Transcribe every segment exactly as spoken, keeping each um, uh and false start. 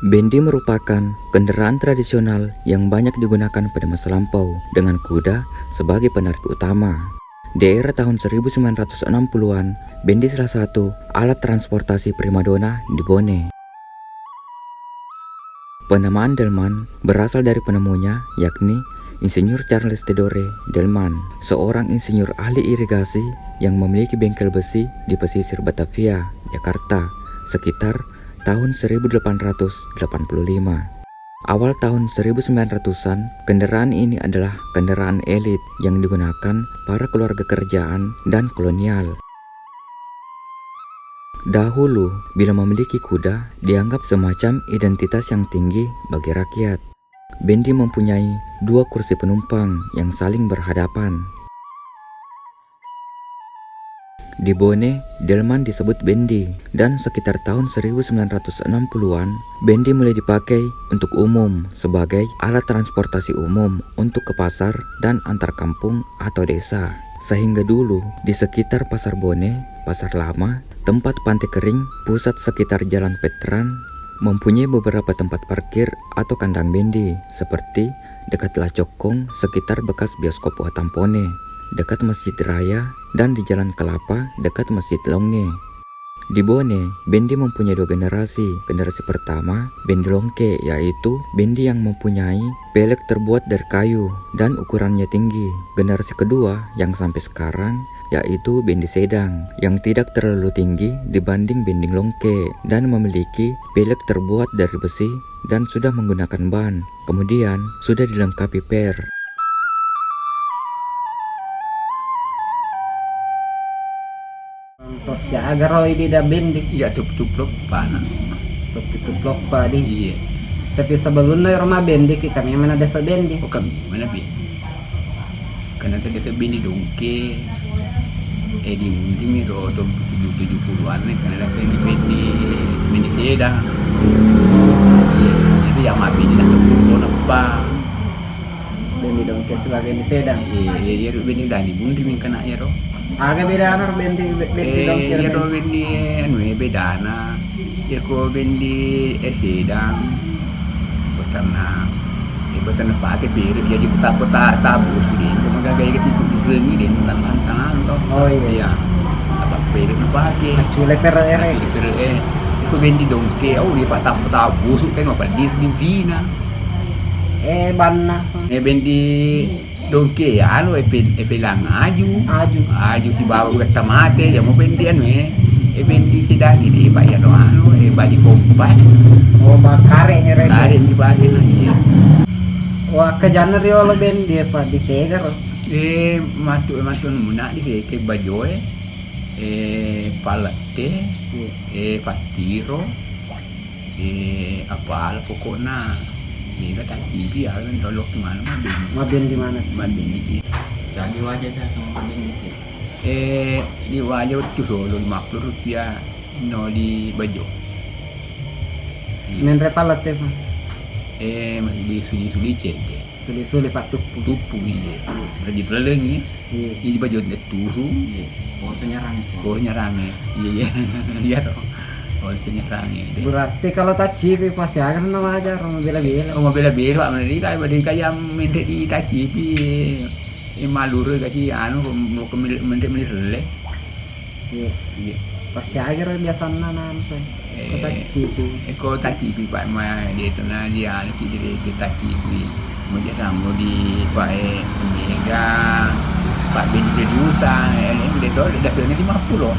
Bendi merupakan kendaraan tradisional yang banyak digunakan pada masa lampau, dengan kuda sebagai penarik utama. Di era tahun seribu sembilan ratus enam puluhan, bendi salah satu alat transportasi primadona di Bone. Penamaan Delman berasal dari penemunya, yakni Insinyur Charles Theodore Delman, seorang insinyur ahli irigasi yang memiliki bengkel besi di pesisir Batavia, Jakarta, sekitar tahun seribu delapan ratus delapan puluh lima. Awal tahun seribu sembilan ratusan, kendaraan ini adalah kendaraan elit yang digunakan para keluarga kerajaan dan kolonial. Dahulu, bila memiliki kuda, dianggap semacam identitas yang tinggi bagi rakyat. Bendi mempunyai dua kursi penumpang yang saling berhadapan. Di Bone, delman disebut bendi, dan sekitar tahun seribu sembilan ratus enam puluhan, bendi mulai dipakai untuk umum sebagai alat transportasi umum untuk ke pasar dan antar kampung atau desa. Sehingga dulu, di sekitar Pasar Bone, Pasar Lama, tempat Pantai Kering, pusat sekitar Jalan Veteran, mempunyai beberapa tempat parkir atau kandang bendi, seperti dekat Lacokkong, sekitar bekas bioskop Watampone, dekat Masjid Raya, dan di Jalan Kelapa, dekat Masjid Longe. Di Bone, bendi mempunyai dua generasi. Generasi pertama, bendi longke, yaitu bendi yang mempunyai pelek terbuat dari kayu dan ukurannya tinggi. Generasi kedua, yang sampai sekarang, yaitu bendi sedang, yang tidak terlalu tinggi dibanding bendi longke dan memiliki pelek terbuat dari besi dan sudah menggunakan ban. Kemudian, sudah dilengkapi per. Tossiaga ro ibeda bendi. Iya, tup-, tuploppa na. Tup-, tuploppa di. Iya. Tapi sebelumnya ro mabbendi ki, kami mana desa bendi. Oh, kami mana bendi. Karena tadi sebbini dongke, eh, di, di miro to tujuh, tujuh puluhan nih, karena ada yang di, di, di sedang. Iya, jadi yang mabini nak tuh pun apa. Bendi dongke sebagai di sedang. Iya, iya, iya, bendi dani bundi mingkana ya ro. Aga bedana ro bendi, be-, bendi Eh, dongke iya ro bendi. Bendi, anu, eh, bedana. Iya, ko bendi, eh, sedang. Beternak. Eh, beternak pake piring, jadi kota-kota tabu sudah. Ini cuma gagai ke situ, bisa ini deh, tentang tantangan toh. Oh, iya. Iya. Apa piring na pake? Acule per ere. Acule per, eh. Itu bendi dongke, oh, dia pak tabu, tabu, su, kan apa dia sedih zina. Eh, banna. Eh, bendi Dongke anu, epe-, epelang aju. Aju. Aju sibawa uga tamate, ya mau bendi anu, eh. Eh, bendi sedang ini, Pak, ya, no, anu, eh, bali kompak. Oh, ba-, kare nyerek. Kare dipake, no, iya. Wah, kejanna riolo bendi, Pak, di tegar. Eh, matu, matu muna di ke, ke bajoe. Eh, palette, iya. Eh, pattiro. Eh, apala pokokna. Mega taccipi, ya, kan, kalau ke mana, mabbendi. Mabbendi mana? Mabbendi ki. Sagi waja dah sama mabbendi ki. Eh, di waja tu solo lima puluh rupiah no di Bajo. Menre palette, Pak? Eh, masih di suli-suli cedde. Suli-suli pattuppu. Tuppu, iya. Rajin telengi. Iya. Iya, Bajo de turu. Iya. Bosa nyerang itu. Bosa nyerang, iya. Iya, iya. Iya, toh. Bosa nyerang, iya. Berarti kalau taccipi pasti akan na wajar, mau bela-bela. Oh, mau bela-bela, Pak. Mending kayak, mending kayak minta di taccipi. Eh, malur kasih, anu, mau ke mil-, minta milih rele. Iya. Iya. Pasti aja ro biasanna nanti. Eh, kota cipi. Eh, kota cipi, Pak, ma, dia itu, nah, dia, anu, ki, dia, dia, kota cipi. Mau dia kamu di, Pak, eh, Mega, Pak, bin Prediusa, eh, ini dia tuh, dasarnya lima puluh.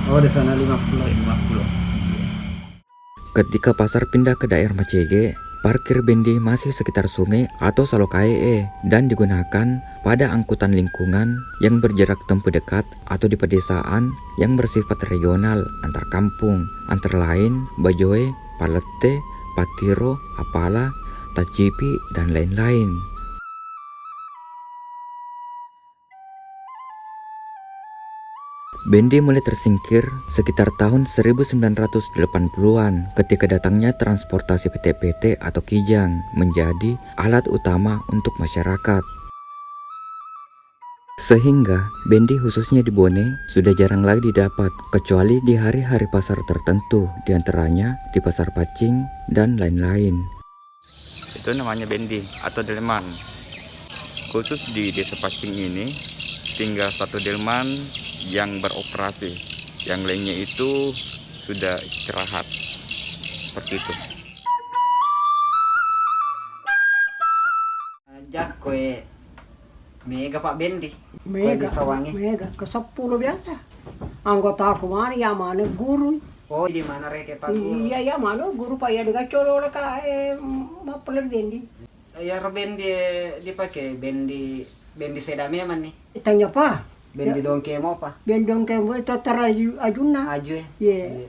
Oh, dasarnya lima puluh. Lima puluh. Ketika pasar pindah ke daerah Macege, parkir bendi masih sekitar sungai atau Salokae'e dan digunakan pada angkutan lingkungan yang berjarak tempuh dekat atau di pedesaan yang bersifat regional antar kampung, antara lain Bajoe, Palette, Patiro, Apala, Tacipi, dan lain-lain. Bendi mulai tersingkir sekitar tahun seribu sembilan ratus delapan puluhan ketika datangnya transportasi pete-pete atau kijang menjadi alat utama untuk masyarakat. Sehingga bendi khususnya di Bone sudah jarang lagi didapat, kecuali di hari-hari pasar tertentu, di antaranya di pasar Pacing dan lain-lain. Itu namanya bendi atau delman. Khusus di Desa Pacing ini, tinggal satu delman yang beroperasi. Yang lainnya itu sudah istirahat. Seperti itu. Jakko e mega, Pak, bendi. Mega, di sawangnge? Mega, ke seppulo biasa. Anggotaku mana, iya mana guru. Oh, di mana reke, Pak, guru? Iya, iya mana guru, Pak, iya dega colo leka, eh, mappelen bendi. Iya, ro bendi, eh, dipake bendi, bendi seda memang nih. Tanya, Pak. Bendi dongke mopa? Bendi dongke mo itu tara aju-, ajunna. Aju, eh? Iya. Iya.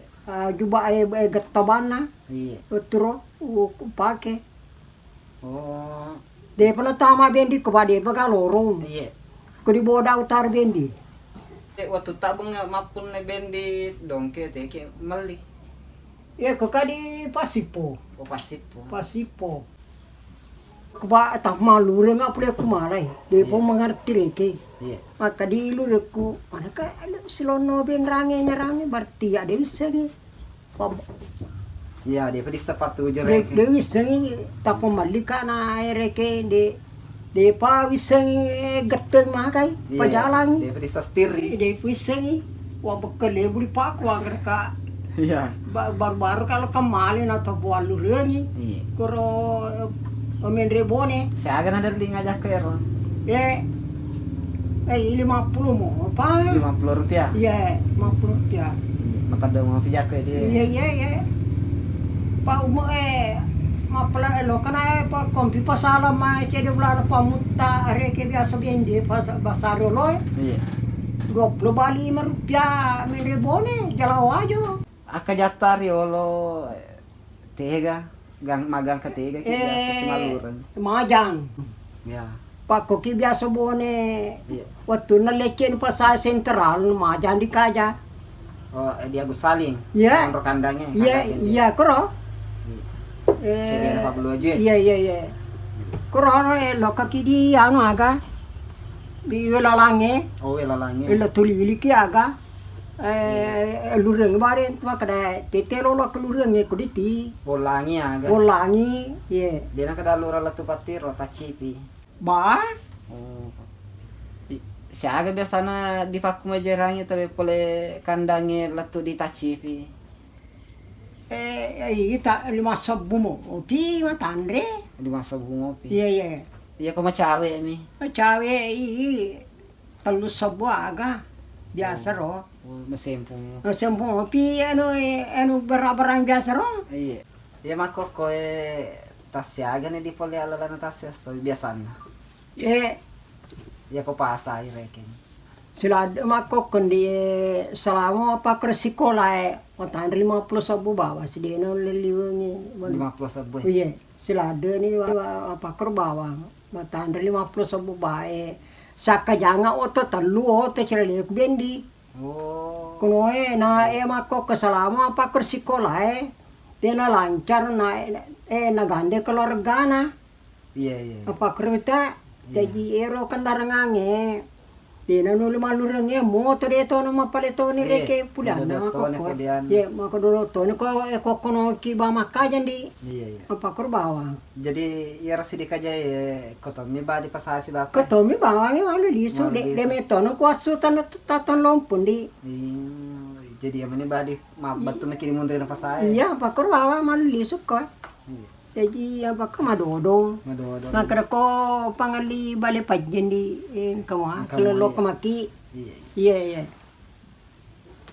Aju ba, eh, eh, gettabanna. Iya. Betul, u-, upake. Oh. Depa natama bendi ko, Pak, depa ga lorong. Iya. Ko di Boda Utara bendi. Eh, waktu tabung mappunna bendi dongke teke melli. Iya, ko ka di Pasippo. Oh, Pasippo. Pasippo. Ko, Pak, tammallureng apa le ku malai. Depa mengerti reke. Iya. Maka di lurekku, mana ka silonno benrange nyarange, berarti ya de wissengi. Iya, depa dissapatu jero de, reke. De wissengi, tappa mallika na reke de, depa wissengi, eh, getteng makai, iya, pajalangi. Depa dissastiri. De wissengi, wa bekkele buli paku anggerka. Iya. Ba-, baru-baru kalau kemali na to buallurengi. Iya. Koro, eh, menre Bone. Siaga na derli ngajakko ero? Eh, eh, lima puluh mo, apa? Lima puluh rupiah? Iya, lima puluh rupiah. Iya, matadde mo pijakko dia. Iya, iya, iya. Pak Umu, eh, mappela lo kena, eh, Pak, kompi pasala mai cede belana pamutta, reke biasa bendi, pas, basaro lo, eh. Iya. Dua puluh ba lima rupiah, menre Bone, jalawa aja. Akka jatta riolo, eh, tega, gang-, magang ke tega ki biasa, eh, simallureng. Majang. Ya. Pakkoki biasa Bone, iya, wettunna lecce pasar sentral, majang di kaja. Oh, eh, di Agus Salim. Iya. Onro kandange, iya, kandange, iya, koro. Iya. Eh, cedena Pablo aja. Iya, iya, iya. Koro, eh, lokaki di anu aga. Di Welalange. Oh, Welalange. Wela Tuliliki aga. Eh, lureng bare makkeda tete lolo ke lureng e ko diti. Bolangi aga. Bolangi, ye. Dena kada lura lettu pattiro taccipi. Ba? Oh. I-, siaga biasana dipakkumajerangi tabe pole kandange lettu di taccipi. Eh, ita lima sebbu mopi matanre. Lima sebbu mopi. Iya, iya. Iya, ko macawe mi. Macawe, i, i, tellu sebbu aga. Biasa ro. Oh, masempung. Masempung mopi, anu, eh, anu, barang-barang biasa ro. Iya. Iya, makkokko, eh, tassiaga ni di pole alalana tassiasso biasanna. Eh. Iya, ko pasai rekeng. Siladde makkokko ndi, eh, selama pakkoro sikolae, matanre lima puluh sebbu bawang, sidena ulle liwengi. Lima puluh sebbu, eh? Iya, siladde ni wa-, wa-, pakkoro bawang, matanre lima puluh sebbu bae. Sakkajanga oto tellu oto cilaleku bendi. Oh. Kono e, na e makkokko selama pakkoro sikolae, dena lancar na, eh, nagande keluargana. Iya, iya. Apa kereta? Iya. Jaji ero kendarangange, dena nuli mallurengnge, moto de tono mappale toni, iya, reke pudanna moto de toni makkokko. Kemudian. Iya, maka dolo toni ko, eh, kokkonoki ba makkajang di. Iya, iya. Apa koro bawang. Jadi, iyaro siddi kajae, eh, ko tommi ba dipasasi bapa? Ko tommi bawangnge malu lisu, malu de, lisu. De metono kuassu tan-, tatang lompung di. Iya, jadi iya mani ba di mabbattu maki di munri na pasae. Iya, apa koro bawang malu lisu ko. Iya. Jaji, apa ke madodong. Madodong. Makkeda ko pangelli bale pajjeng di, eh, engka mua, engka mua, kelello iya. Ke maki. Iya, iya. Iya, iya.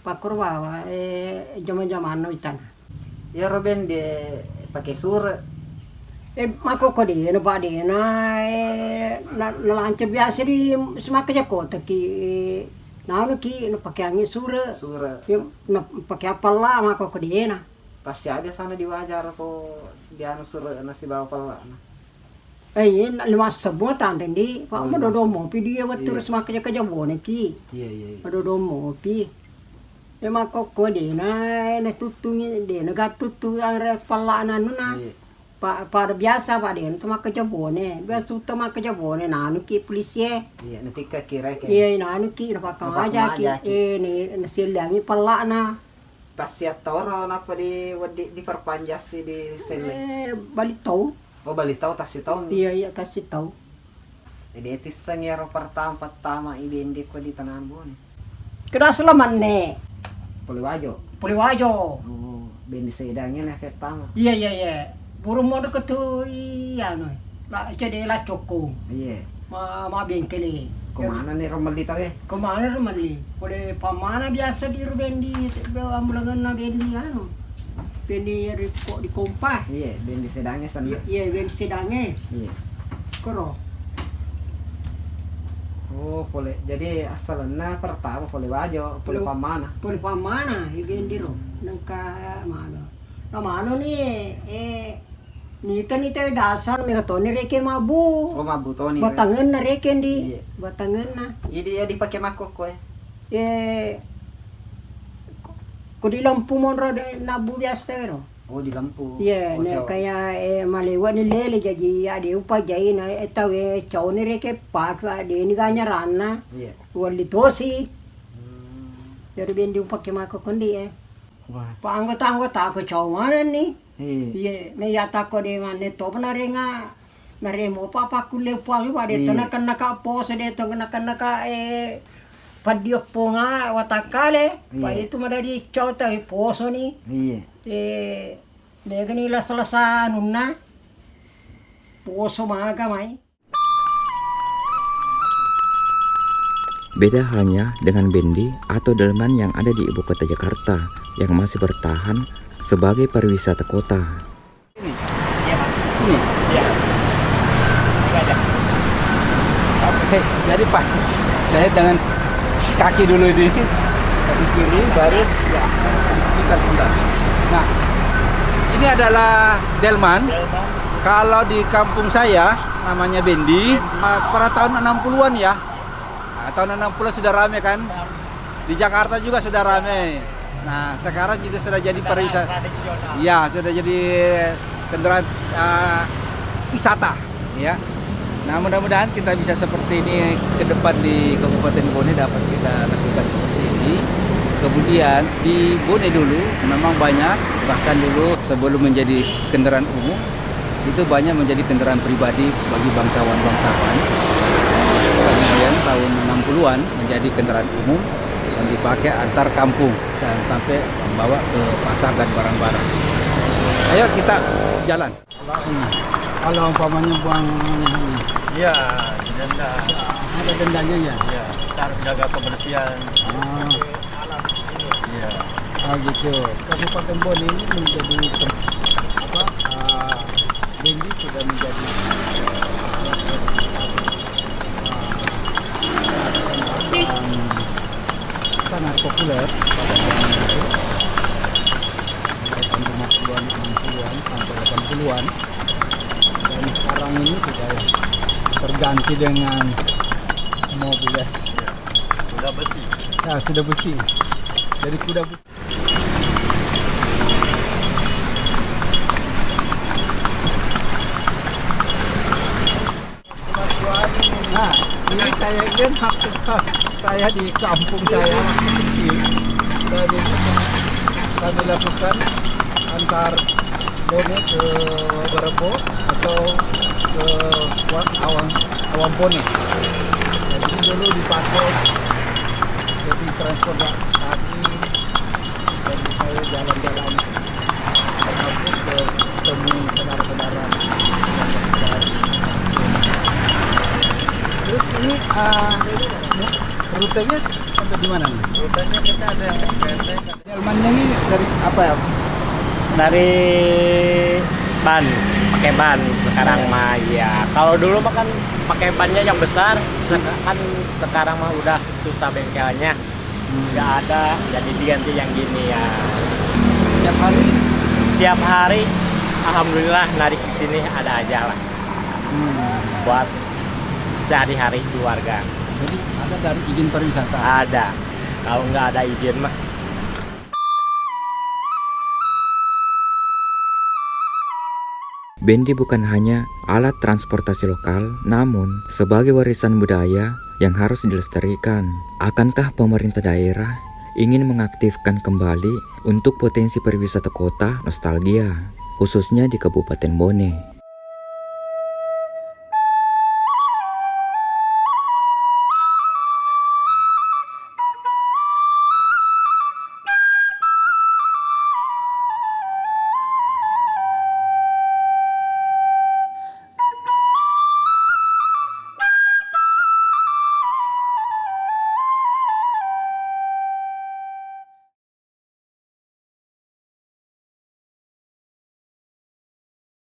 Pakkoro bawang, eh, jama-jamanna witana. Iyaro bendi pake sure. Eh, makkokko dena, Pak, dena, eh, na-, nalancar biasa di semakka jakotaki, eh, nanuki, napakeangi sure. Sure. Iya, napake appalla, makkokko dena. Tassiaga sana diwajar ko dianu sure nasibawa pellana. Eh, iya, na-, lima sebbu tanre ndi, Pak, oh, madodo mopi dia wettu, iya, res makkaja-kaja boneki. Iya, iya, iya. Madodo mopi. Eh, makkokko dena, eh, natuttungi, dena gattuttu anre pellana anunna. Iya. Pa-, pada biasa, Pak, de' tu makkeja Bone. Biasa tu makkeja Bone, nanuki polisi e. Iya, natikka kira ke. Iya, nanuki, napakkamajaki. Napakkamajaki. Eh, ni, naselliangi pella'na. Tassiattoro nappa di weddi, diperpanjasi di selle. Eh, bali tau. Oh, bali tau, tassi tau. Iya, iya, tassi tau. Jadi, tisseng iyaro pertama, pertama i Bendi ko di Tanah Bone. Keda selamanne. Pole Wajo. Pole Wajo. Oh, Bendi sedangnge na pertama. Iya, iya, iya. Burung modo ketu i anu. La, cede la cokko. Iya. Ma, ma bengkele. Kemana nih romelli tau e? Kemana romelli? Pole pamana biasa di ro Bendi, ambulangenna Bendi anu. Bendi ri ko-, di kompa. Iya, Bendi sedangnge senna. Iya, iya, Bendi sedangnge. Iya. Koro. Oh, pole. Jadi asalenna pertama pole Wajo, pole Pole, pamana. Pole pamana, i Bendi ro. Hmm. Nengka mano. Na mano ni, eh, nita-nita dasar mega toni reke mabbu. Oh, mabbu toni, re. Batangenna reke ndi. Iya. Batangenna. Jadi ya dipake makkokko e. Eh, ko di lempu monro de nabbu biasa ero. Oh, di lempu. Iya, oh, ne, cau. Kaya, eh, malewa ni lele jaji ade upa jaina, eh, tau, eh, cauni reke paku ade ni ganyaranna. Iya. Walli tosi. Hmm. Jadi Bendi upake mako kondi, eh. Wah. Pa anggota-anggota ko cau mana ni? Iya. Iya, ne ya tako de manne to panarenga. Naremo pa pakkulle puang, wa de to nakenna ka poso, de to nakenna ka, eh, paddiopponga watakkale, pa itu madari cau tau posoni. Iya. Eh, megani lasa-lasa anunna, poso maga mai. Beda halnya dengan Bendi atau Delman yang ada di ibu kota Jakarta yang masih bertahan sebagai pariwisata kota. Ini. Iya, Pak. Ini. Iya. Ini aja. Oke, jadi, Pak, saya dengan kaki dulu ini. Kaki kiri, baru ya. Kita sebentar. Nah, ini adalah delman. Delman. Kalau di kampung saya, namanya Bendi. Bendi. Eh, pada tahun enam puluhan ya. Nah, tahun enam puluh sudah rame kan? Di Jakarta juga sudah rame. Nah, sekarang juga sudah jadi pariwisata. Tradisional. Ya, sudah jadi kendaraan, eh, wisata, ya. Nah, mudah-mudahan kita bisa seperti ini ke depan di Kabupaten Bone dapat kita lakukan seperti ini. Kemudian di Bone dulu memang banyak, bahkan dulu sebelum menjadi kendaraan umum, itu banyak menjadi kendaraan pribadi bagi bangsawan-bangsawan. Kemudian tahun enam puluhan menjadi kendaraan umum yang dipakai antar kampung dan sampai membawa ke pasar dan barang-barang. Ayo kita jalan. Kalau ini, kalau umpamanya buang ini. Iya, denda. Ada dendanya ya? Iya, kita harus jaga kebersihan. Ah. Iya. Ah, gitu. Kabupaten Bone ini menjadi tem-, apa, ah, Bendi sudah menjadi, ah, sangat populer pada zaman itu. Mulai tahun lima puluhan, enam puluhan, sampai delapan puluhan. Dan sekarang ini sudah terganti dengan mobil, ya. Iya. Sudah besi. Ya, sudah besi. Dari kuda besi. Nah, ini saya lihat waktu saya di kampung saya waktu kecil. Kami, kami lakukan antar Bone ke Barebo atau ke Wa-, Awang, Awang Bone. Dan ini dulu dipakai jadi transportasi dan saya jalan-jalan ke kampung ke temui saudara-saudara. Terus ini, eh, rutenya sampai di mana nih? Rutenya kita ada yang pendek. Delmannya ini dari apa ya? Dari ban, pakai ban sekarang mah, iya. Kalau dulu mah kan pakai bannya yang besar, sek-, kan sekarang mah udah susah bengkelnya. Hmm. Nggak ada, jadi diganti yang gini ya. Tiap hari? Tiap hari, alhamdulillah narik di sini ada aja lah. Hmm. Buat sehari-hari keluarga. Jadi ada dari izin pariwisata? Ada. Kalau nggak ada izin mah. Bendi bukan hanya alat transportasi lokal, namun sebagai warisan budaya yang harus dilestarikan. Akankah pemerintah daerah ingin mengaktifkan kembali untuk potensi pariwisata kota nostalgia, khususnya di Kabupaten Bone?